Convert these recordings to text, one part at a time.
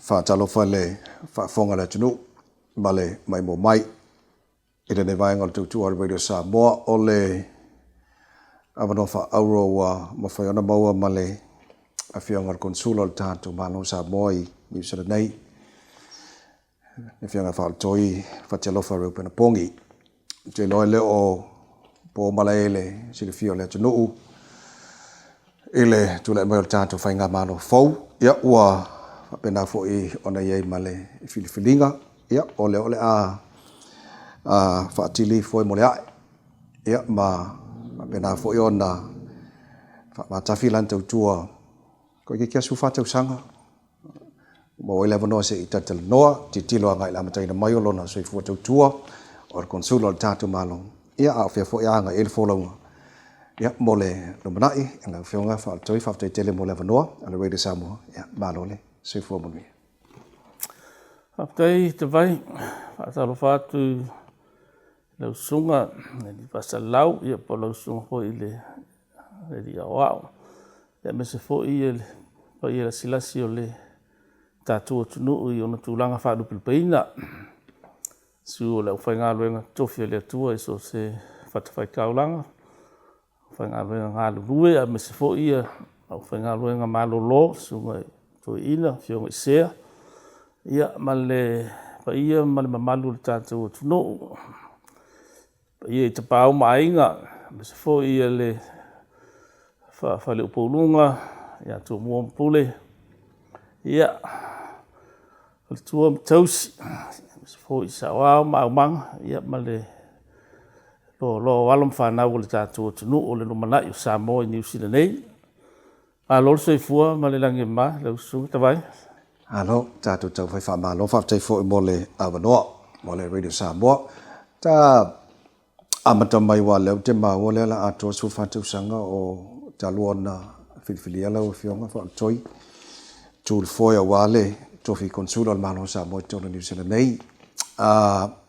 Faatalofa i le faafofoga a le atunuu ma le maimoa mai i lenei vaega o le tautua a le Radio Samoa. O le avanoa faaauro ua mafai ona maua ma le Afioga i le Konesula o le tatou Malo o Samoa i Niu Sila nei, le Afioga ia Faletoi Fatialofa Reupena Pongi. Ou te iloa e le o po malae le silafia o le atunuu i le tulai mai o le tatou faigamalo fou. Ia, ua faapena foi ona i ai ma le filifiliga. Ia, o lea o le a faatili foe mo le ae, ia, ma faapena foi ona faamatafi lana tautua toeitiiti lava 14 tausaga. Ua maua ai le avanoa se i talatalanoa, tilotilo agai i le amataina mai o lona soifua tautua o le Konesula o le tatou Malo, ia a o fea foi a agai i ai le folauga ia mo le lumanai. Lau Afioga Faletoi, faafetai tele mo le avanoa a le Radio Samoa, ia malo le soifua manuia. Faafetai Tavai, faatalofa atu i lau susuga i le Faasalau ia po o lau susuga foi i le Alii Aoao, aemaise foi le paia lasilasi o le tatou atunuu i ona tulaga faalupelupeina. Susu o le aufaigaluega totofi a le Atua i so o se fatafaitaulaga, aufaigaluega galulue aemaise foi le aufaigaluega malolo, susuga i toeaiina, afioga i sea, ia ma le paia ma le mamalu o le tatou atunuu. Paia i Tapaau ma Aiga, aemaise foi le Faleupoluga ia Tumua ma Pule, ia, Faletua ma Tausi, aemaise foi Saoao ma Aumaga, ia ma le loaloa o alo ma fanau a le tatou atunuu o le lumanai o Samoa i Niu Sila nei. Malo le soifua ma le lagi e mama lau Susuga Tavai. Malo, tatou taumafai faamalo, faafetai foi mo le avanoa mo le Radio Samoa. Ta amata mai aua o lea ou te maua o lea o le a atoa le 14 tausaga o talu ona filifilia lau Afioga Faletoi tu i le foe aua le tofi Konesula o le Malo o Samoa i totonu o Niu Sila nei.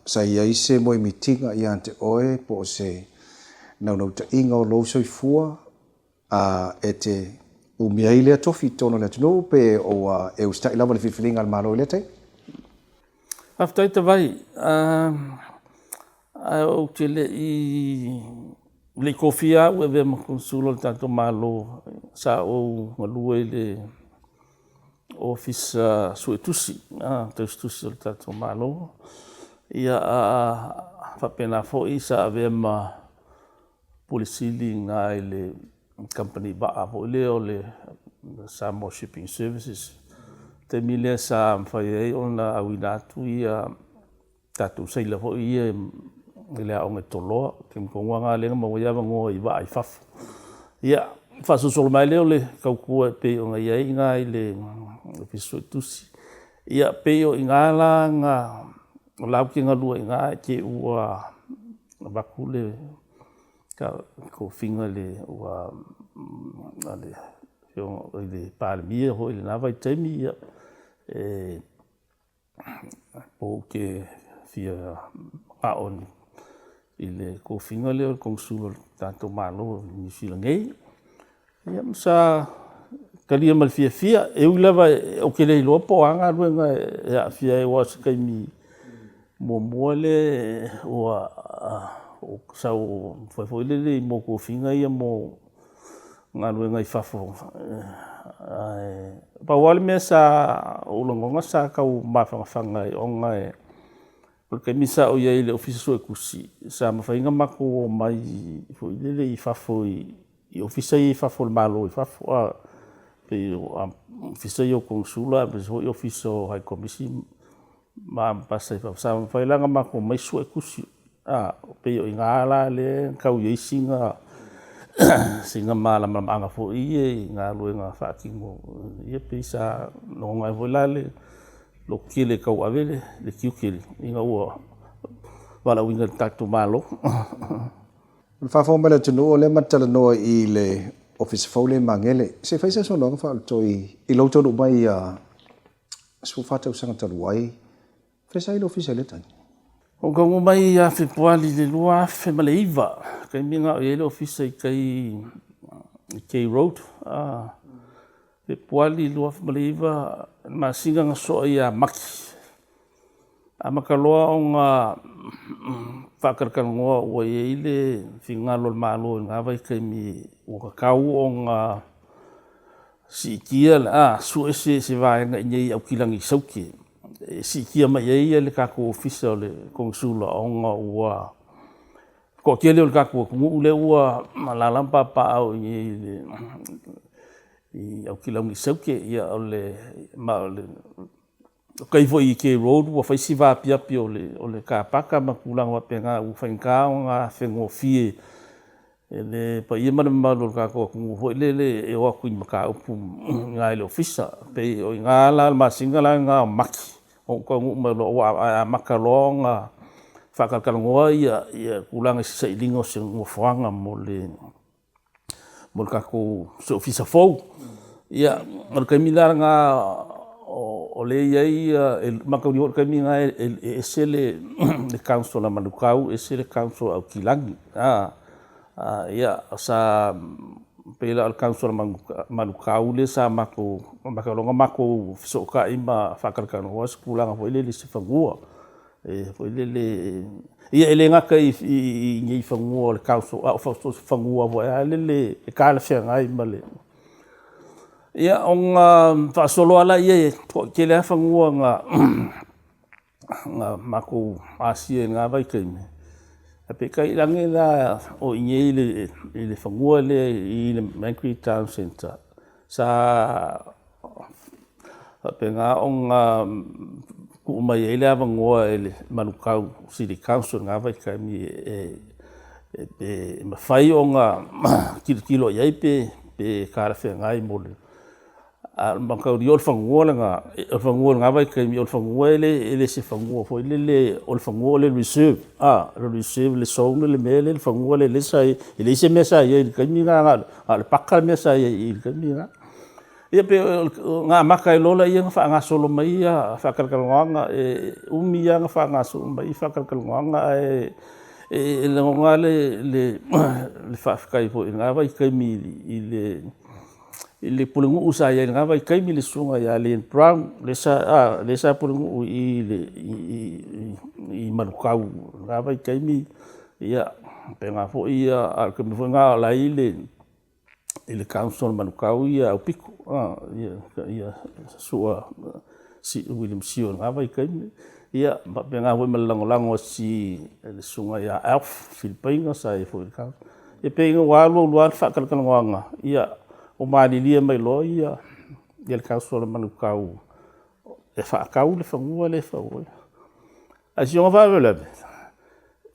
Sa i ai se moemitiga ia te oe po o se naunautaiga o lou soifua A e te umia ai lea tofi i totonu o le atunuu pe ua e usitai lava i le filifiliga a le Malo i lea taimi? Faafetai Tavai. Ae ou te le i le i tofia au e avea ma Konesula o le tatou Malo, sa ou galue i le Ofisa Suetusi, Tausitusi o le tatou Malo. Ia, a faapena foi sa avea ma Pule Sili i ina i le kamupani vaa foi lea o le Samoa Shipping Services. O le taimi lea sa mafai ai ona auina atu tatou seila foi ia i le aoga i Toloa. O le taimi tonu lava lena lea na maua ai avanoa i vaa i fafo. Ia, faasolosolo mai lea o le tautua e pei ona i ai i ina i le Ofisa Suetusi. Ia, pei o i ina la na O la ou te galue i ina ae te i ua avatu le tofiga i le Afioga i le Palemia foi i lena vaitaimi, ia, po ou te fia manao i le tofiga lea o le Konesula o le tatou Malo i Niu Sila nei. Ia ma sa talia ma le fiafia, e ui lava ou te le iloa po o a galuega e aafia ai aua o se taimi muamua lea ua sau fai foi lele i mea o tofiga ia mo galuega i fafo. Ae pau lava le mea sa ou lagona sa tau mafanafana ai ona o le taimi sa ou i ai i le Ofisa Suetusi, sa mafai ona matou omai foi lele i fafo i ofisa ia i fafo o le Malo i fafo, pei o ofisa ia o Konesula aemaise foi ofisa o High Komisi ma Amepasa i fafo. Sa mafai la ona matou omai sue tusi, pei o i ina la lea e tau i ai sina malamalamaaga foi ia i galuega faatino, ia pei sa lagona ai foi la le lototele e tauave le tiute ina ua valaauina e le tatou Malo. O le faafofoga mai a le atunuu, o lea matou te talanoa i le Ofisa fou lea i Magele. Se i fai se saunoaga faapitoa i lou taunuu mai ia 14 tausaga talu ai, fea sa i ai le Ofisa i lea taimi? Ou taunuu mai ia Fepuari i le 2009, taimi lena o i ai le Ofisa i tai i K Road. Pepuali 2009 le masina na soa ia Mati, amata loa ona faatalatalanoa ua i ai le finagalo o le Malo i lena vaitaimi ua tatau ona siitia, sue se vaega i inei i Aukilani i Saute e siitia mai ai le tatou Ofisa o le Konesula ona ua toatele o le tatou atunuu lea ua alaala ma papaaao i inei i Aukilani i Saute. Ma o tai foi i K Road ua fai si vaapiapi o le car paka ma tulaga faapena ua faigata ona afegofie e le paia ma le mamalu o le tatou atunuu foi lele e o atu i mataupu i ina i le Ofisa. E pei o i ina la i le masina lena o Mati na ou taunuu mai loa ae amata loa ona faatalatalanoa tulaga i se sailiga o se nofoaga mo le tatou se Ofisa fou. Ia, o le taimi la lena o lea e i ai, e mataulia foi le taimi lena e ese le council a Manukau ese le council a Aukilani. Sa pei la o le council a Manukau lea sa matou amata loa ona matou fesootai ma faatalatalanoa se tulaga foi lele i se fanua. Foi lele, ia e le gata i inei i fanua o le council, a o fanua foi lava lele e talafeagai ma le… Ia, ona faasolo lava lea, e toatele lava fanua na matou asia i lena vaitaimi, ae peitai ane la o i inei i le fanua lea i le Mandatory Town Centre, sa faapena ona tuu mai ai le avanoa e le Manukau City Council i lena vaitaimi e mafai ona tilotilo i ai pe talafeagai mo le… Ae mataulia o le fanua lena o le fanua i lena vaitaimi, o le fanua e le o se fanua foi lele o le fanua o le reserve, o le reserve le zone le mea lea e i le fanua lea sa i ai, e leai se mea sa i ai i le taimi lena na o le paka le mea sa i ai i le taimi lena. Ia pei ona amata ai loa lea ona faagasolo mai faatalatalanoaga, e umi lava na faagasolo mai ai faatalatalanoaga, ae lagona lava le faafetai foi i lena vaitaimi i le pulenuu sa i ai i lena vaitaimi le Susuga ia Len Brown lea sa pulenuu i i Manukau i lena vaitaimi, ia faapena foi, a o le taimi foi lena a o la e i le council a Manukau Aupito Su'a William Sio i lena vaitaimi. Ia faapena foi ma le lagolago a le Susuga ia Alf Filipaina sa i ai foi i le council. E pei ua alu alu lava le faatalatalanoaga ua malilie mai loa le council a Manukau e faatau le fanua lea e fau ai. A o si ona faalavelave,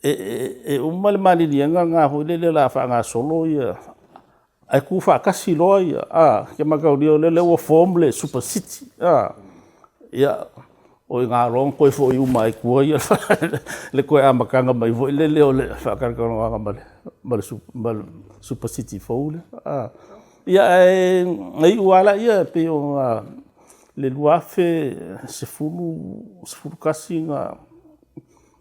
e uma le maliliega lena foi lele o le a faagasolo ae tuufaatasi loa, ou te mataulia lea ua form le Super City. Ia, o i ina loa na toe foi uma ai i tua le toe amataga mai foi lele o le faatalatalanoaga ma le Super City fou lea. Ia ae na iu lava lea, e pei o le 2011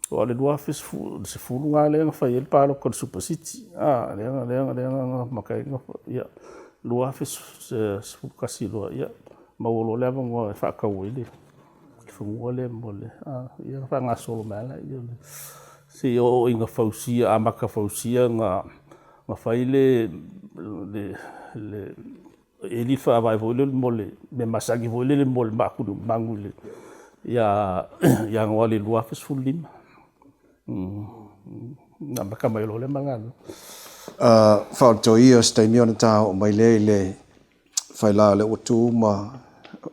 aua o le 2010 lena lea na fai ai le palota i le Super City, lea na amata ai ona… ia, 2011 loa, ia maua loa le avanoa e faatau ai le fanua lea mo le… ia ona faagasolo mai lava lea seia oo ina amata fausia ma fai le eli le faavae foi lele mo le mea masani foi lele mo le mapu i manu ia Ianuari 2015. Ona amata mai loa lea ma le galuega. Faaoloto ia o se taimi ona ta oo mai lea i le faila o lea ua tu ma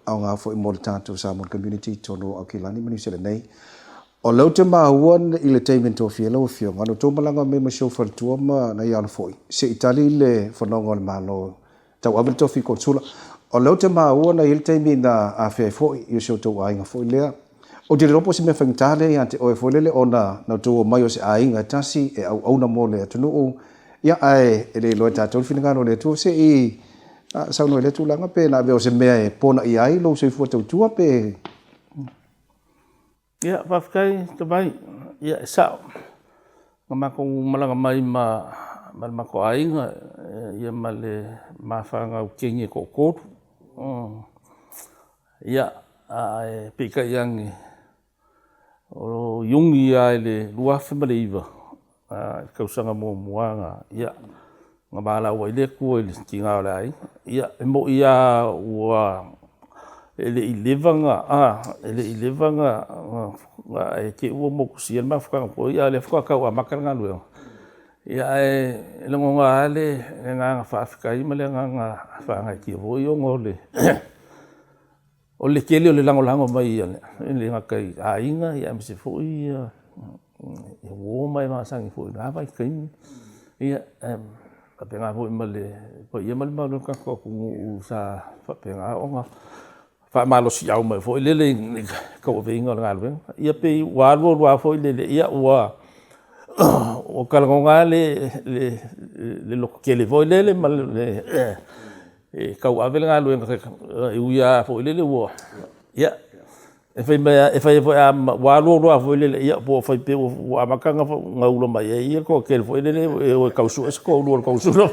aoga foi mo le tatou Samoan Community i totonu o Aukilani ma Niu Sila nei. O lea ou te maua i le taimi na tofia ai lau Afioga, na outou malaga mai ma si ou faletua ma nai alo foi se i tali le fonoga o le Malo tauave le tofi konesula. O lea ou te maua na i ai le taimi na afea ai foi i si o outou aiga foi lea. Ou te le iloa po o se mea faigata lea ia te oe foi lele ona na outou omai o se aiga e tasi e auauna mo le atunuu, ia ae e le iloa e tatou le finagalo o le Atua. Se i saunoa i lea tulaga pe na avea o se mea e ponaia ai lou soifua tautua pe… Ia, faafetai Tavai. Ia, e sao, na matou malaga mai ma le matou aiga ma le ma fanau teine e toatolu. Ia, ae peitai ane, o Iuni lava i le 2009, le tausaga muamua lava lena, ia, na valaau ai le Atua i le tina o le aiga. Ia, e moni lava ua e le i leva ona ae te i ua motusia le mafutaga foi a o lea faatoa tau amata le galuega. Ae lagona lava le agaga faafetai ma le agaga faagaeetia foi ona o le tele o le lagolago mai e le gata i aiga aemaise foi uo ma e masani foi i lena vaitaimi. Ia, e faapena foi ma le paia ma le mamalu o le tatou atunuu sa faapena ona faamalosiau mai foi lele i le tauaveina o le galuega. Ia pei ua alu alu lava foi lele, ia ua ota lagona lava le lototele foi lele e tauave le galuega, e ui lava foi lele ua… Ia, e fai foi lava ma… ua alu alu lava foi lele, ia po ua fai pea ua amata ona ula mai i ai le toatele foi lele e o e tau sue se toalua o le Konesula.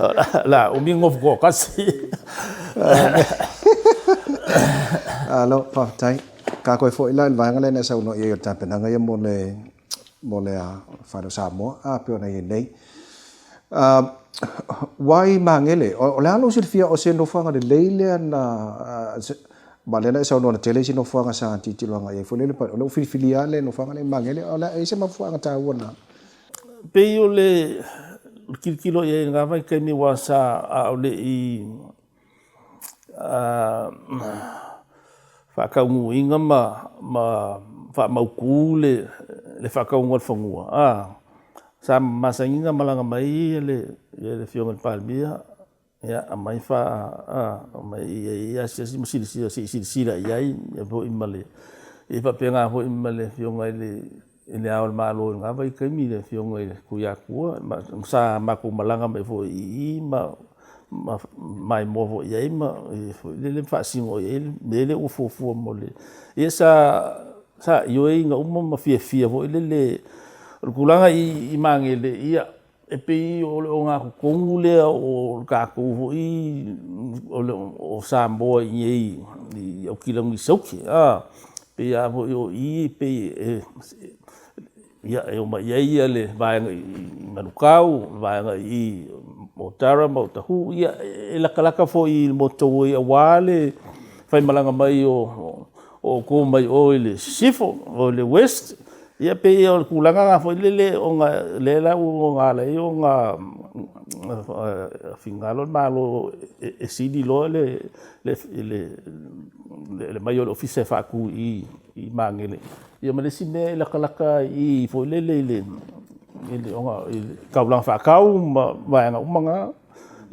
O le a umi ona nofo toatasi. Malo faafetai. Ka toe foi la i le vaega lea na e saunoa i ai o le tapenaga ia mo le mo le Fale o Samoa a pei ona i ai nei. Wai Magele, o le a lou silafia o se nofoaga lelei lea na ma lea na e saunoa na tele isi nofoaga sa tilotilo agai i ai foi lele, o lea ua filifilia lava le nofoaga lea i Magele, o le a e i ai se mafuaaga taua na? E pei o le tilotilo i ai i lena vaitaimi aua sa a o le i faataunuuina ma faamautu le faatauga o le fanua, sa masani ona malaga mai le Afioga i le Palemia, aumai e asiasi ma silasila se i silasila i ai foi ma le… E faapena foi ma le Afioga i Le Ao o le Malo i lena vaitaimi le Afioga i le Tuiatua, sa matou malaga mai foi i i ma maimoa foi i ai ma faasino i ai le mea lea ua fuafua mo le… Ia sa ioeina uma ma fiafia foi lele. O le tulaga i Magele, ia e pei o le ogatotonu lea o le tatou foi o Samoa i inei i Aukilani Saute. E pei lava foi o i e omai i ai le vaega i Manukau, o le vaega i Otara ma Otahuhu, ia e latalata foi i le motu tauai aua le faimalaga mai o outou mai o i sisifo o le west. Ia pei o le tulaga lena foi lele ona o lea la ua ala ai ona finagalo le Malo e sili loa le aumai o le Ofisa e faatu i i Magele. Ia ma le isi mea e latalata i i foi lele i le taulaga faatau ma vaega uma na.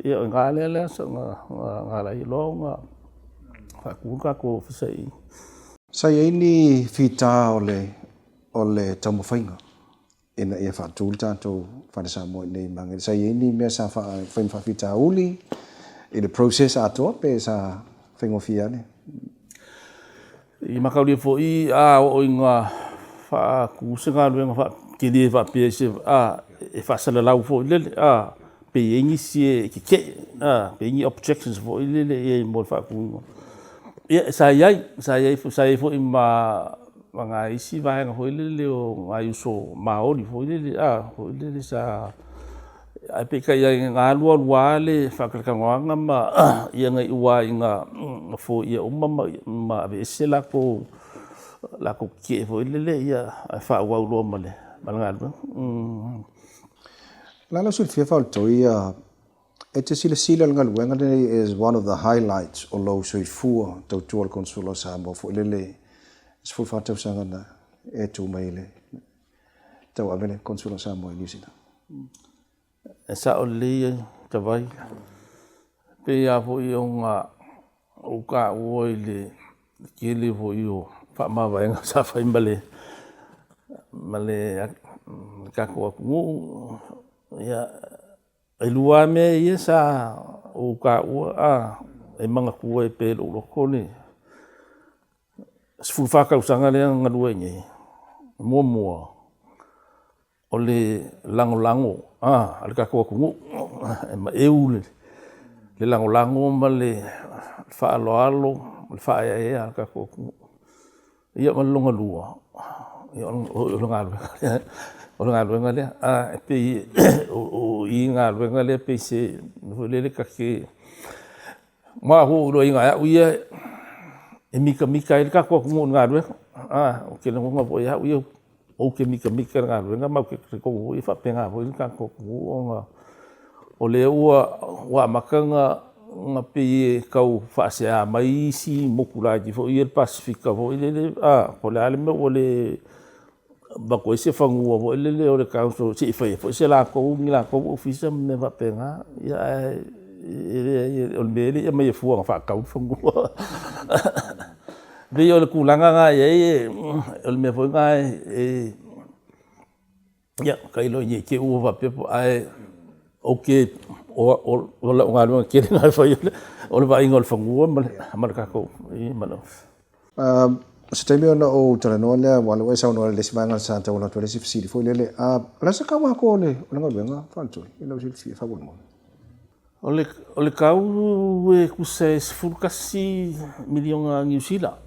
Ia o i ina lea na ala ai loa ona faatu le tatou Ofisa i i. Sa i ai ni fita o le taumafaiga ina ia faatu le tatou Fale Samoa i inei i Magele? Sa i ai ni mea sa fai ma faafitauli i le process atoa pe sa faigofie lava le? I mataulia foi a oo ina faatu se galuega tele faapea e faasalalau foi lele, pe i ai nisi e tetee, pe i ai ni objections foi lele i ai mo le faatuina. Ia, sa i ai, sa i ai foi ma nai isi vaega foi lele o nai uso Maori foi lele sa… Ae peitai ane na alu alu lava le faatalatalanoaga ma na iu lava ina foia uma ma aveese latou tetee foi lele, ae faaauau loa ma le galuega. O le a lou silafia faauletoi e te silasila i le galuega lenei as one of the highlights o lou soifua tautua i le Konesula o Samoa foi lele 14 tausaga na e tu mai i le tauave le Konesula o Samoa i Niu Sila? E sao lelei Tavai, e pei lava foi ona ou taua i le tele foi o faamavaega sa fai ma le tatou atunuu. Ia, e lua lava mea ia sa ou taua e manatua ai pea i lou loto le 14 tausaga lea na galue ai nei. Muamua, o le lagolago a le tatou atunuu, e maeu le… le lagolago ma le faaaloalo ma le faaeaea a le tatou atunuu. Ia ma le lona lua, o le galuega lea. O le galuega lea, e pei o i le galuega lea pei se mea foi lele ta te… aua ua ou iloaina e au ia e mitamita ai le tatou atunuu i le galuega. Ou te lagona foi e au ia, ou te mitamita i le galuega ma ou te talitonu foi e faapena foi le tatou atunuu ona o lea ua amata ona pei e tau faasea mai isi motu laiti foi ia o le Pasefika foi lele po o le a le mea ua le avatu ai se fanua foi lele o le council se i fai ai foi ni latou ofisa ma mea faapena. Ae leai o le mea e le i aumaia fua na faatau le fanua. E pei o le tulaga lena e i ai, o le mea foi lena e… ia tailo ne i te i ua faapea, ae o lau galuega tele lena e fai o le vaaiga o le fanua ma le tatou ofisa. O se taimi ona ou talanoa lea, aua o lea ua e saunoa i le isi vaega sa tauala atu ai le isi fesili foi lele. O le a se tau atoa o le galuega faaletoi i lau silafia faamolemole? O le tau e tusa e $11 miliona Niu Sila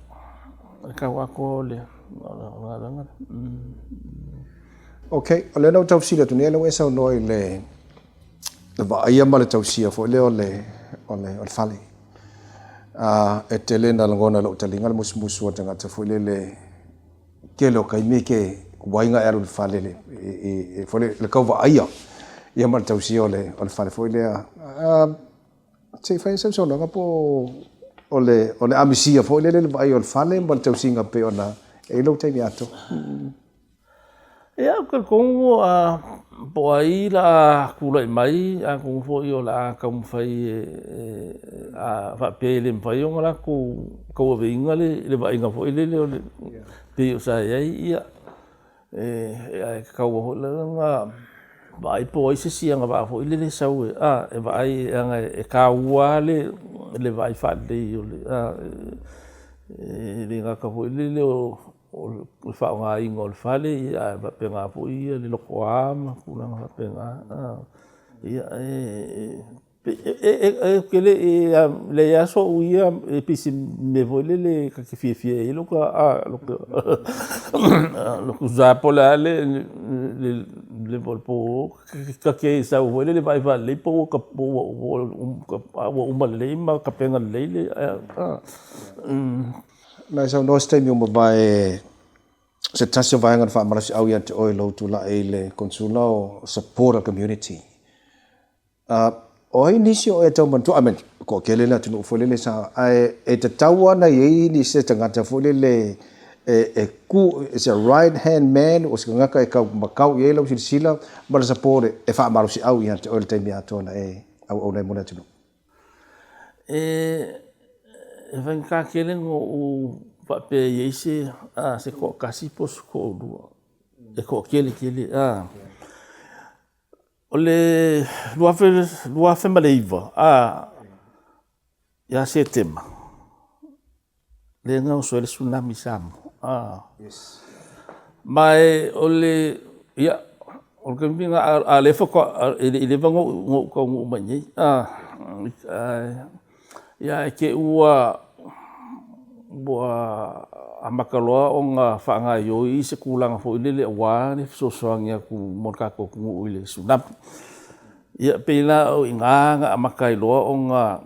le tau atoa o le galuega lea. Ok, o lea na ou tau fesili atu nei, o lea ua e saunoa i le vaaia ma le tausia foi lea o le fale. E tele ina lagona i lou taliga le musumusu a le tagata foi lele, tele o taimi e te tuai ona e alu i le fale i le tau vaaia ia ma le tausia o le fale foi lea. Se i fai sau saunoaga po o le amisia foi lele le vaaia o le fale ma le tausiga pei ona e i ai lou taimi atoa. Ia, ou te talitonu po o ai o le a tulai mai, atonu foi o le a taumafai e… a faapea e le mafai ona latou tauaveina le vaaiga foi lele pei sa i ai, ia, ae tatau foi la ona vaai po o ai se isi agavaa foi lele e sau e vaai, leaga e taua lava le vaai faalelei o le… e le gata foi lele o le faaaogaina o le fale, ae faapena foi le lotoa ma tulaga faapena. Ia, ou te le i… e leai lava sou ia, e pei se mea foi lele ta te fiafia i ai lota sa po o le a le level o le po, ta te sau foi lele e vaai faalelei po ua uma lelei ma tapena lelei. Na e saunoa i se taimi ua mavae o se tasi o vaega na faamalosiau ia te oe i lou tulai i le Konesula o support a le community. O ai nisi o e tau manatua, I mean, toatele le atunuu foi lele sa, ae e tatau lava ona i ai ni se tagata foi lele e tu, se right hand man, o se tagata e tau matau i ai lau silasila ma le support e faamalosiau ia te oe i le taimi atoa na e auauna ai mo le atunuu. E faigata tele ona ou faapea e i ai se toatasi po o se toalua, e toatele tele. O le 2009 ia Setema, lea na oso ai le Tsunami i Samoa. Ma o le, ia, o le taimi lena, a o lea faatoa, e le i leva ona ou taunuu mai i inei. Ae te i ua amata loa ona faagaoioi se tulaga foi lele aua le fesoasoani atu mo le tatou atunuu i le Tsunami. Ia pei la o i ina na amata ai loa ona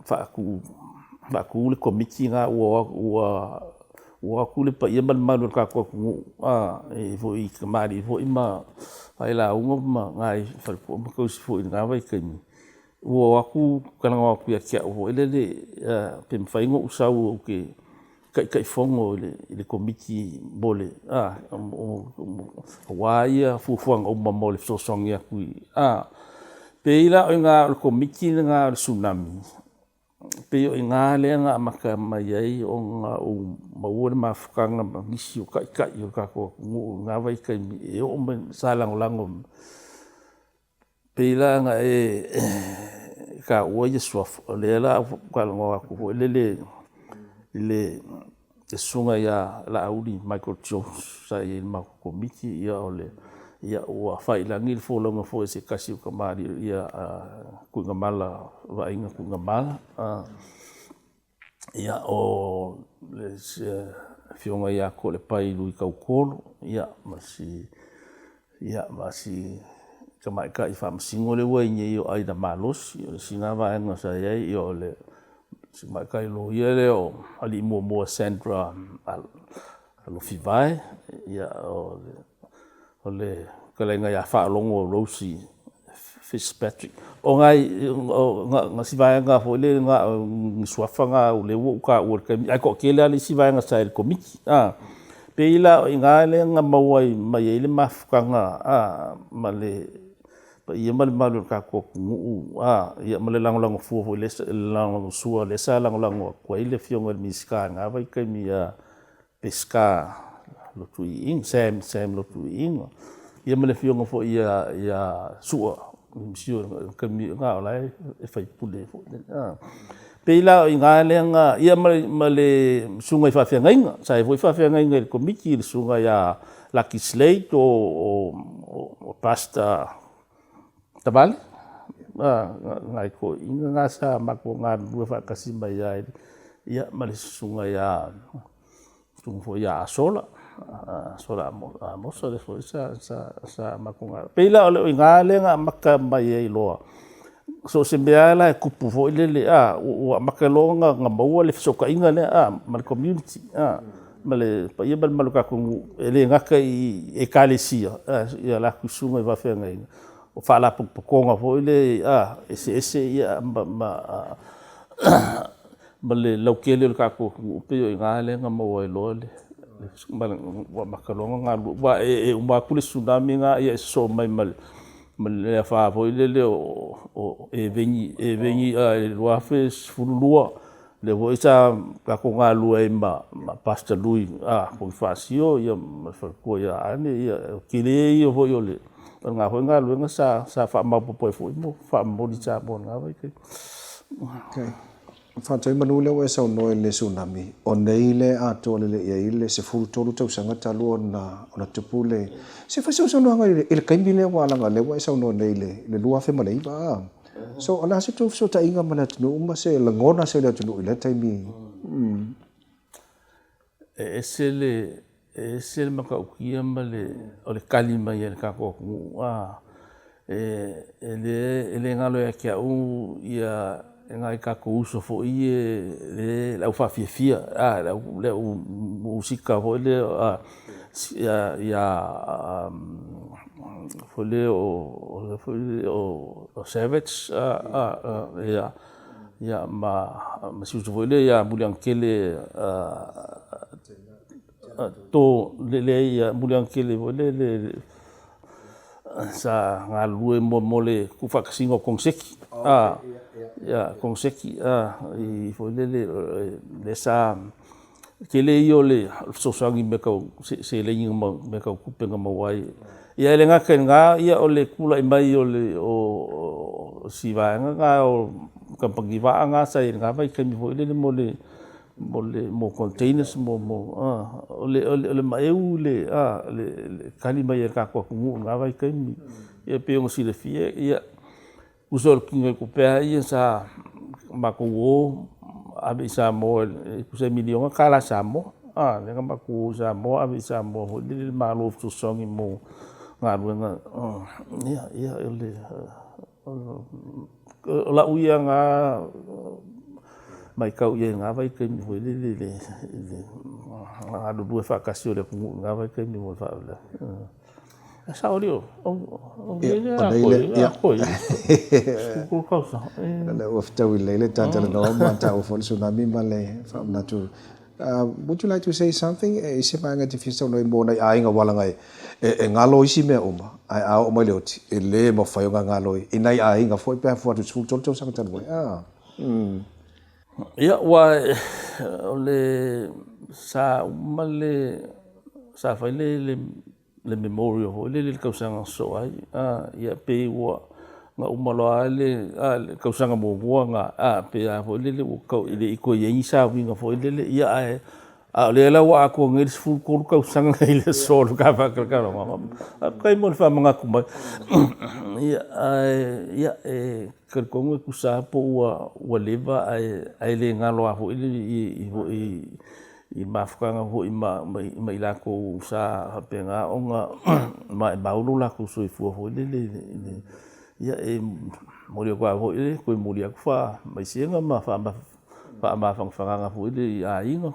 faatu le Komiti lena ua o atu le paia ma le mamalu o le tatou atunuu, e i ai foi tamalii foi ma failauga ma nai faletua ma tausi foi i lena vaitaimi, ua o atu talanoa atu ia te au foi lele pe mafai ona ou sau ou te Taitaifono i le Komiti aua fuafuaga uma mo le fesoasoani atu. E pei la o i ina o le Komiti lena o le Tsunami, e pei o i ina lea na amata mai ai ona ou maua le mafutaga ma nisi o taitai o le tatou atunuu i lena vaitaimi e oo mai, sa lagolago. E pei la ona e taua suafa, o lea o le a ou talanoa atu foi lele i le Susuga ia Laauli Michael Jones sa i ai i le matou Komiti. Ia ua faiilagi le folauga foi a se tasi o tamalii ia Tuigamala, Vaaiga Tuigamala. Ia o le Afioga ia Toalepai Lui Tautolo ma si tamaitai Faamasino lea ua i ai nei o Aida Malosi. O le isi lena vaega sa i ai, o le tamaitai loia lea o Alii Muamua Sandra Alofivae, o le fetalaiga ia Faalogo Rose Fitzpatrick. O si vaega foi lea na o ni suafa na o lea ua ou taua i le taimi lenei, ae toatele lava le isi vaega sa i le Komiti. E pei la o i ina lea na maua mai ai le mafutaga ma le paia ma le mamalu o le tatou atunuu ma le lagolagosua lea sa lagolago atu ai le Afioga i le Minisita i lena vaitaimi ia Peseta Sam Lotu-Iiga, ia ma le Afioga foi ia Su'a o la e sui usufono foi. E pei la o i ina lea na… ia ma le susuga i faafeagaiga, sa i ai foi faafeagaiga i le Komiti, le Susuga ia Laki Slade o Pastor Tavale, nai toeaiina na sa matou galulue faatasi mai ai ma le Susuga foi ia Asola, Asola Amosa lea foi sa matou galulue. E pei la o i ina lea na amata mai ai loa, so o se mea lava la e tupu foi lele ua amata loa ona maua le fesootaiga lea ma le community, ma le paia ma le mamalu o le tatou nuu, e le gata i Ekalesia i a latou susuga i faafeagaiga, o faalapotopotoga foi lea eseese ma le lautele o le tatou atunuu. E pei o i ina lea na maua ai loa ua amata loa ona galulue. Aua e uma atu le Tsunami lena e sosoo mai ma le afa foi lele o Eveni i le 2012, lea foi sa tatou galulue ai ma Pastor Lui Ponifasio ma le faletua ia Anne. O le tele ia foi o lena foi galuega sa faamaopoopo ai foi ma faamomoli i Samoa i lena vaitaimi. Faafetai manu lea ua e saunoa i le tsunami, o nei lea e atoa lelei i ai le 13 tausaga talu ona tupu le... Se i fai sau saunoaga i le taimi lea aua leaga o lea ua e saunoa nei i le 2009 a. So, o le a se tou fesootaiga ma le atunuu ma se lagona i le atunuu i lea taimi? E ese le, e ese le matautia ma le, o le tali mai a le tatou atunuu. E le galo ia te au nai o tatou uso foi ia le au faafiafia, le au musika foi lea foi lea o Savage ma si uso foi lea ia Muliagatele Leai Muliagatele foi lele sa galulue mo le tuufaatasiga o koneseti, koneseti foi lele lea sa tele ia o le fesoasoani i mea tau seleni ma mea tau tupe na maua ai. Ae le gata i lena o le tulai mai o si vaega lena o kamupani vaa na sa i ai i lena vaitaimi foi lele mo containers o le maeu i le tali mai a le tatou atunuu i lena vaitaimi. E pei ona silafia, tusa o le tinoitupe lava ia sa matou o ave i Samoa tusa e $1miliona Samoa lea na matou o i Samoa ave i Samoa foi lele i le Malo e fesoasoani mo galuega. Ia, o lau ia lena matau i ai i lena vaitaimi foi lele i le galulue faatasi o le atunuu i lena vaitaimi mo le faalavelave. E sao alii o Ia, lea ua fetaui lelei le ta talanoa ma taua foi le tsunami ma le faamanatu. Would you like to say something? E i ai se vaega e te fia saunoa ai mo nai aiga aua leaga e galo isi mea uma, ae a oo mai le oti, e le mafai ona galo i nai aiga foi pe a fua atu i le 13 tausaga talu ai. Ia, aua o le sa uma le, sa fai le le memorial foi lele i le tausaga na sosoo ai, ia pei ua na uma loa lava le tausaga muamua lena, pei lava foi lele ua tau e le i toe i ai ni sauniga foi lele, ae A o lea la ua atoa nei le 13 tausaga i le aso o le ta faatalatalanoaga. Faafetai mo le faamanatu mai. Ia, ae ia, e talitonu e tusa lava po ua leva ae le galo lava foi i mafutaga foi ma i latou sa faapena ona maumau lo latou soifua foi lele. Ia e momoli atu lava foi le toe momoli atu faamaisega ma faamafanafanaga foi i aiga,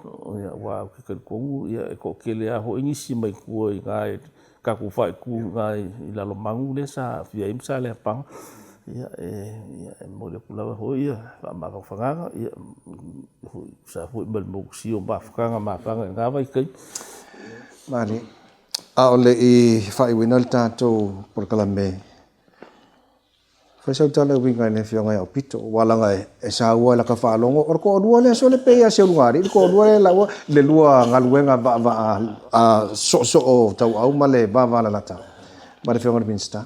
aua ou te talitonu e toatele lava foi nisi mai tua i ina i le tatou faaitu i ina i Lalomanu lea sa aafia ai ma Saleapaga. Ia e momoli atu lava foi faamafanafanaga e tusa ai foi ma le motusia o mafutaga mafana i lena vaitaimi. Malie. A o le i faaiuina le tatou polokalame, fai sau tala e uiga i le Afioga ia Aupito, aua leaga e saua i lata faalogo, o le toalua lea sole pei lava o si ulugalii le toalua lea laua, le lua galuega vaavaa soosoo tauau ma le vavalalata ma le Afioga i le Minisita.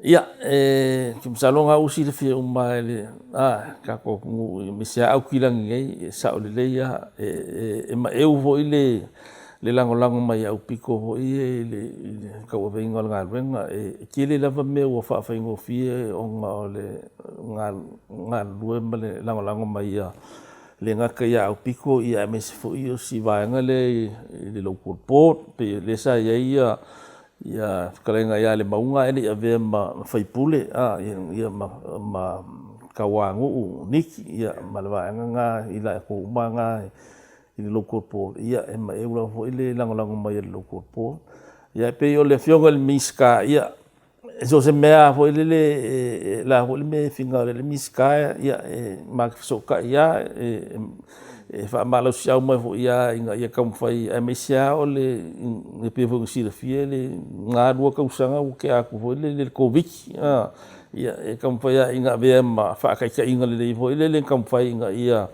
Ia, e masalo o lena ua silafia uma lava e le tatou atunuu aemaise lava Aukilani nei, e sao lelei lava. E maeu foi le lagolago mai a Aupito foi ia i le tauaveina o le galuega. E tele lava mea ua faafaigofie ona o le galulue ma le lagolago mai e le gata ia Aupito aemaise foi o si vaega lea i le Local Board, pei o lea sa i ai le fetalaiga ia Lemauga ae le i avea ma sui usufono ma Tauanuu Nicky ma le vaega lena, i latou uma lava na i le Local Board, e maeu lava foi le lagolago mai a le Local Board. Ae pei o le Afioga i le Minisita, ia, so o se mea lava foi lele, o le a foi le mea e finagalo i ai le Minisita, ia ma te fesootai lava, e faamalosiau mai foi lava ina ia taumafai, aemaise lava o le… e pei foi ona silafia lena 2 tausaga ua tea atu foi lele i le Koviti-19, e taumafai lava ina ia avea ma faataitaiga lelei foi lele e taumafai ina ia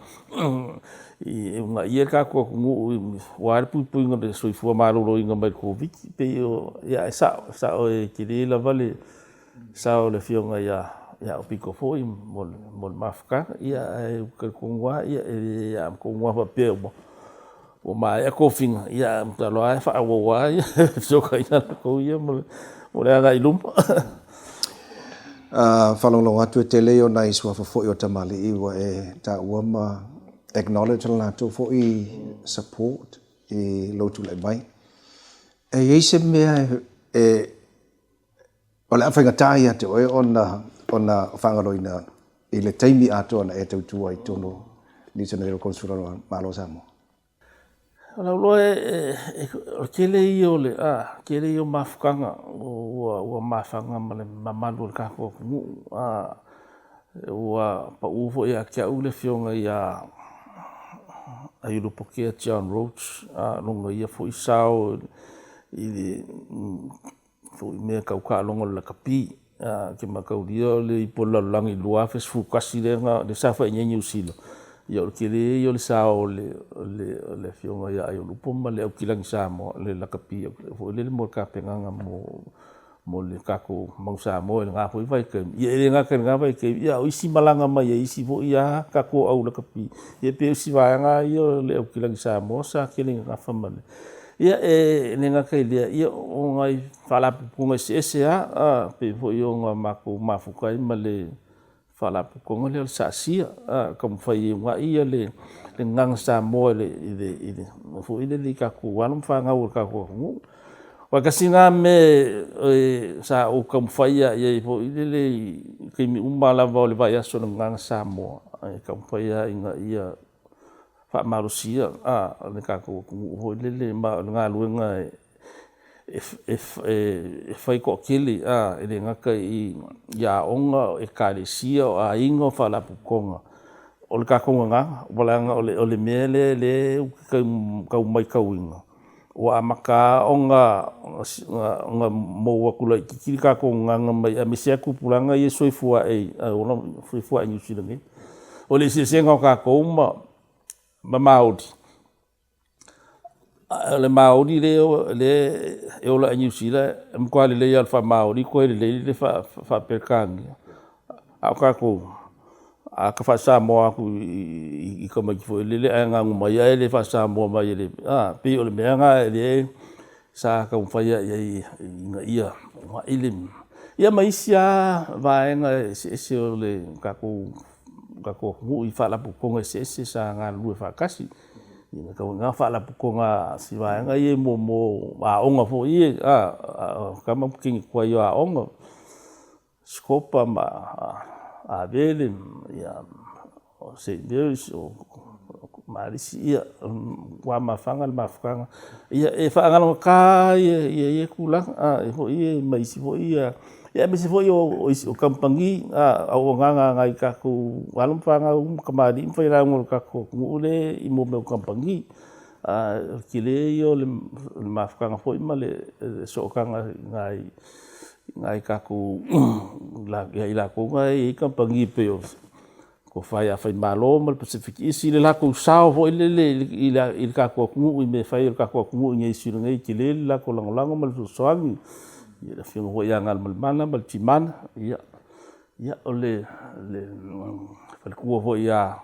uunaia le tatou atunuu aua le puipuiga o le soifua maloloina mai le Koviti-19. E pei o… ae sao, e sao e tele lava le sao o le Afioga ia Aupito foi mo le mafutaga. Ae ou te talitonu lava e le atonu faapea ua maea tofiga, ae masalo lava e faaauau lava fesootaiga a latou ia mo le agai i luma. E faalogologo atu e tele ia o nai suafa foi o tamalii ua e taua ma acknowledge le latou foi support i lou tulai mai. E i ai se mea e o le a faigata ia te oe ona faagaloina i le taimi atoa na e tautua ai i totonu o Niu Sila nei o le Konesula o le Malo o Samoa? O lou iloa o le tele ia o le tele ia o mafutaga ua mafaga ma le mamalu o le tatou atunuu. Ua pau foi ia te au le afioga ia Aiolupotea John Roach, lona ia foi sao i le foi mea tau taaloga o le lakapi. Ou te mataulia o le Ipu o le Lalolagi i le 2011 lea sa fai i inei i Niu Sila, ia o le tele ia o le sao o le Afioga ia Aiolupo ma le Aukilani Samoa i le lakapi foi lele mo le tapenaga mo le tatou Manu Samoa i lena foi vaitaimi. Ia e le gata i lena vaitaimi, a o isi malaga mai a isi foi lava tatou au lakapi, ia pei o isi vaega ia o le Aukilani Samoa sa tele ina nafa ma le… Ia e le gata i lea, o nai faalapotopotoga eseese lava, pei foi ona matou mafuta ai ma le Faalapotopotoga lea o le SASIA, e taumafai e uunai le gagana Samoa foi lele i tatou alo ma fanau a le tatou atunuu. Aua tasi lena mea sa ou taumafai lava i ai foi lele i taimi uma lava o le vaiaso o le Gagana Samoa, e taumafai lava ina ia faamalosia le tatou atunuu foi lele, ma o le galuega e fai toatele, e le gata i aoga, o ekalesia, o aiga, o faalapotopotoga, o le tatou gagana. Aua leaga o le mea lea ou te tau matauina, ua amata lava ona mou atu laitiiti le tatou gagana mai aemaise lava tupulaga ia e soifua ae i Niu Sila nei. O le eseesega o tatou ma Maori, o le Maori lea e ola ae i Niu Sila, e matua lelei lava o le faa-Maori toe lelei le faa-Peretania. A o tatou, A ta faa-Samoa atu i tamaiti foi lele ae ganu mai ae le faa-Samoa mai e le, a, pei o le mea lena lea sa taumafai lava i ai ina ia uunai le… Ia ma isi lava vaega eseese o le tatou atunuu i faalapotopotoga eseese sa galulue faatasi. O faalapotopotoga a si vaega ia mo aoga foi ia, o tama ma teine tuai o aoga, Sikopa ma Avele o Saint Mary's o Marisi, ia ua matua mafaga le mafutaga. Ia e faagalogata lava ia tulaga ma isi foi ia, aemaise foi o kamupani, auaunaga a nai o tatou alo ma fanau ma tamalii ma failauga o le tatou atunuu lea i mea o kamupani. O le tele ia o le mafutaga foi ma le sootaga i nai tatou ia i latou na e i ai kamupani pei o le Tofa ia Faimalo ma le Pacific East i le latou sao foi lele i le tatou atunuu i mea e fai a le tatou atunuu i inei i Niu Sila nei, e tele le latou lagolago ma le fesoasoani i le Afioga foi ia Galumalemana ma le Timana, ia o le faletua foi ia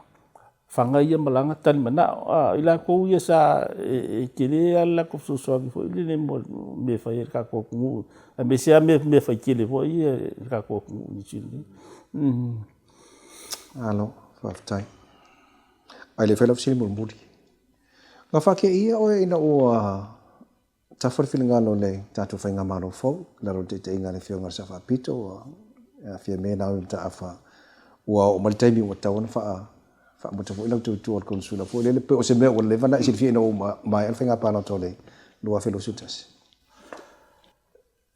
Fana ia ma lana talimanao. O i latou ia sa, e tele lava le latou fesoasoani foi lele mo mea e fai a le tatou atunuu, aemaise lava mea faitele foi ia a le tatou atunuu i Niu Sila nei. Malo faafetai. Ae le i faia lau fesili mulimuli, na faateia oe ina ua tafa le finagalo o le tatou Faigamalo fou i lalo o le taitaiga a le Afioga i le Sao Faapito ua Fiame Naomi Mataafa, ua oo mai le taimi ua tatau ona faamuta foi lau tautua i le Konesula foi lele, pe o se mea ua leva ona e silafia ina ua maea le faiga palota o le 2021?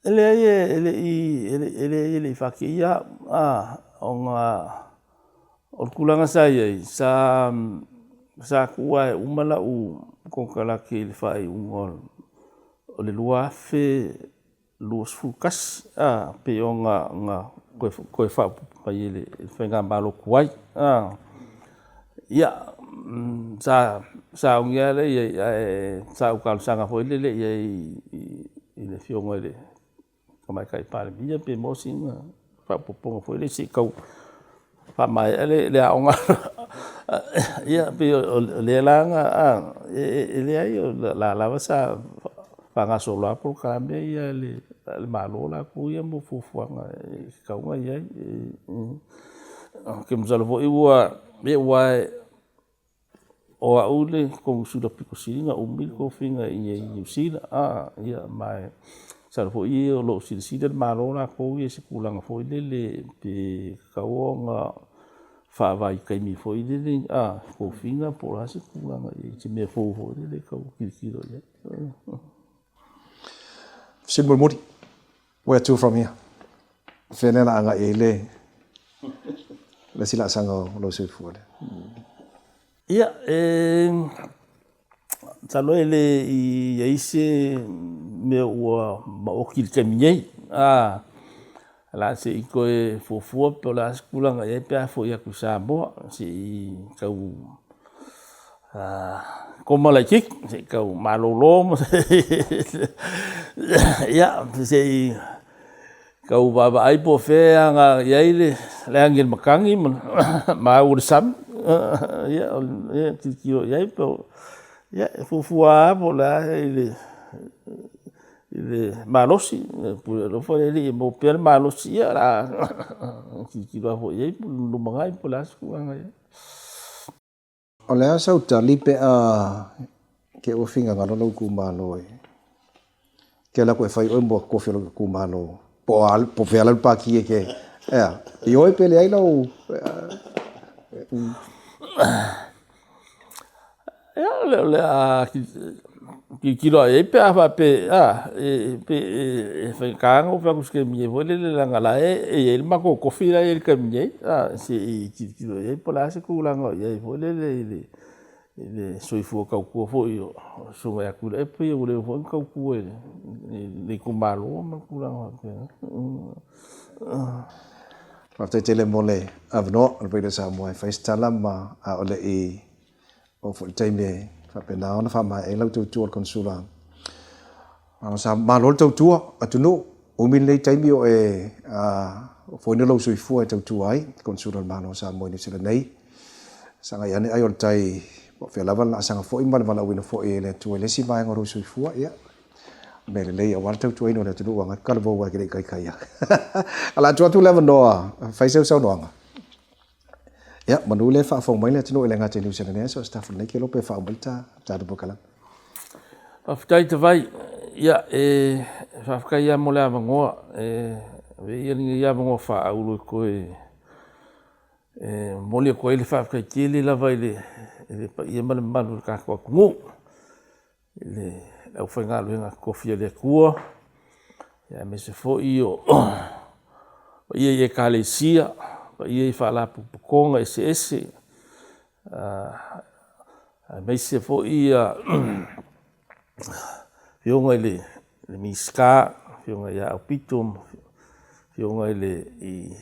E leai e le i, e leai e le i faateia au, ona o le tulaga sa i ai, sa tuu lava e uma lau konekarate i le faaiuga o le 2021 pei ona toe faaopoopo mai e le faigamalo tuai. Ia, sa sauni lava lea i ai, ae sa ou talosaga foi lele i ai i le Afioga i le Tamaitai Palemia pe maua sina faaopoopoga foi lea se i tau faamaea le aoga. Ia pei o lea la na… e leai o la e lava sa faagasolo lava polokalame ia a le Malo latou ia mo fuafuaga e tatau ona i ai. Ou te masalo foi aua o au le Konesula aupito sili ona umi le tofiga i inei i Niu Sila. Ma masalo foi o lo o silasila le Malo latou ia i se tulaga foi lele pe tatau ona faavaitaimi foi lele tofiga po o le a se tulaga i se mea fou foi lele e tau tilotilo i ai. Fesili mulimuli, where to from here? O fea lea o le a agai i ai le isi laasaga o lou soifua lea? Ia, e masalo e le i i ai se mea ua maoti i le taimi nei. O le a se i toe fuafua po o le a se tulaga e i ai pe a foi atu i Samoa, se i tau koma laitiiti, se i tau malolo ia, se i tau vaavaai po o fea e aga i ai le agi a le matagi ma au o le sami, ia tilotilo i ai po o… Ia, e fuafua lava po o le a le malosi, pule alofa le Alii e maua pea le malosi, ia o le a tilotilo lava foi i ai i le lumanai po o le a se tulaga e i ai. O le a sau tali pe a te i ua finagalo lou itumalo e te alu atu e fai oe mo tofi o lou itumalo po o a po o fea la le pati e te e a ioe pe leai lau. Ia o le a tilotilo lava i ai pe a faapea e faigata ona ou fai atu i se taimi nei foi lele leaga o la e i ai le matou tofi la e i ai i le taimi nei, se i tilotilo i ai po o le a se tulaga o i ai foi lele i le soifua tautua foi o le Susuga ia Tuilaepa, ia ua leva foi ona tautua i le itumalo ma tulaga faapena. Faafetai tele mo le avanoa o le Radio Samoa e fai se tala ma a o le i oo foi le taimi e faapena ona faamaea ai lau tautua i le Konesula. Malo le tautua atunuu, umi lenei taimi o e foina lou soifua e tautua ai Konesula o le Malo o Samoa i Niu Sila nei. Sagai ane ai o le tai po o fea lava le laasaga foi ma le valaauina foi e le Atua i le isi vaega o lou soifua, ia, mea lelei aua le tautuaina o le atunuu agai talavou ai ke le i kaikaia. A o le a tuu atu le avanoa e fai sau saunoaga. Ia, manu lea e faafofoga mai le atunuu e le gata i Niu Sila nei ae so o se tafa nei, ke iloa pe faauma ai le ta tatou polokalame. Faafetai Tavai. Ia, e faafetai lava mo le avanoa. E avea ia lenei avanoa faaauro e toe E momoli atu ai le faafetai tele lava i le paia ma le mamalu o le tatou atunuu i le aufaigaluega totofi a le Atua, aemaise foi o paia i Ekalesia, paia i Faalapotopotoga eseese, aemaise foi Afioga i le Minisita, Afioga ia Aupito ma Afioga i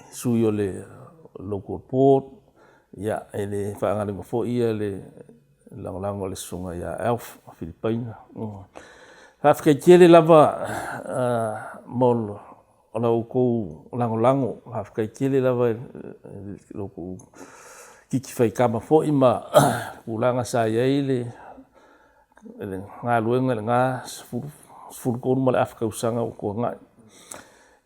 sui o le Local Board. Ia, e le faagaloina foi le lagolago a le Susuga ia Alf Filipaina. Faafetai tele lava mo la outou lagolago, faafetai tele lava i lo outou titi faitama foi ma tulaga sa i ai le galuega i lena 13 ma le afa tausaga ua tuanai.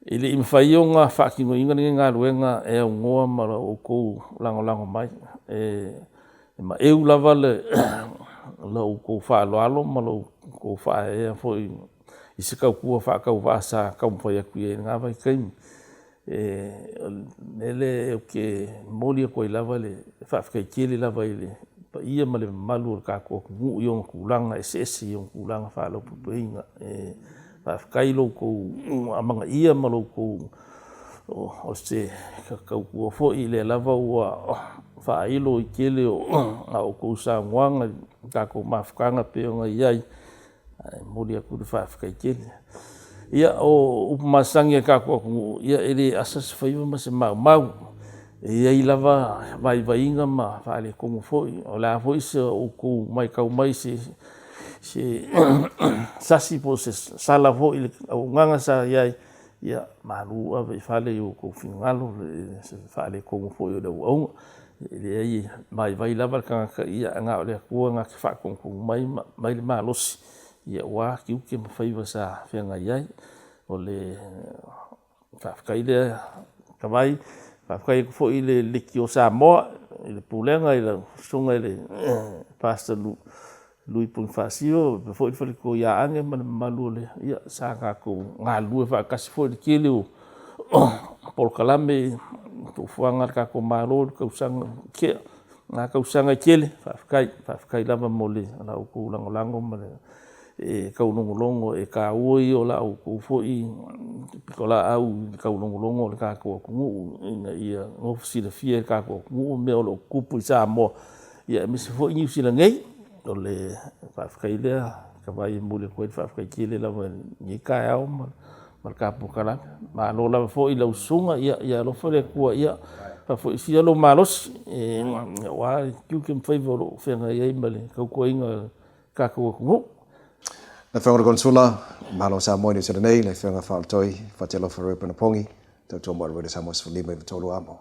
E le i mafai ona faatinoina lenei galuega e aunoa ma lo outou lagolago mai. E maeu lava la outou faaaloalo ma la outou faaeaea foi i se tautua faatauvaa sa taumafai atu i ai i lena vaitaimi. O le mea lea ou te momoli atu ai lava le faafetai tele lava i le paia ma le mamalu o le tatou atunuu i ona tulaga eseese i ona tulaga faalauapepeina. Faafetai i lo outou amanaia ma lo outou o se tautua foi, o lea lava ua faailo i le tele o a outou saunoaga i le tatou mafutaga e pei ona i ai, ae momoli atu le faafetai tele. Ia, o upu masani a le tatou atunuu, ia e le asa se faiva ma se maumau. E i ai lava vaivaiga ma faaletonu foi. O le a foi sa outou matau mai i se sasi po o se sala foi i le auaunaga sa i ai, ia malu ave i fale i outou finagalo se faaletonu foi o le auauna. E leai e vaivai lava le tagata, ae na o le Atua na te faatonutonu mai ma aumai le malosi aua tiute ma faiva sa feagai ai. O le faafetai lea Tavai. Faafetai atu foi i le Leitio Samoa i le Pulega i lau Susuga i le Pastor Lui Ponifasio faapea foi le faletua ia Ane ma le mamalu o le… ia sa tatou galulue faatasi foi i le tele o polokalame i fuafuaga a le tatou Malo i tausaga ua tea, na tausaga e tele. Faafetai, faafetai lava mo la outou lagolago ma le taulogologo, e taua ia o la outou foi pitolaau i le taulogologo a le tatou atunuu ina ia nofo silafia e le tatou atunuu mea o lo o tutupu i Samoa, aemaise foi Niu Sila nei. O le faafetai lea Tavai e momoli atu ai le faafetai tele lava i lenei taeao ma le tatou polokalame. Malo lava foi i lau susuga, ia alofa le Atua ia faafoisia lou malosi aua tiute ma faiva o lo o feagai ai ma le tautuaina o le tatou atunuu. Le Afioga i le Konesula, Malo o Samoa i Niu Sila nei, le Afioga Faaolotoi Fatialofa Reuben Apongi, tautua mo le Radio Samoa 15 i 3 amo.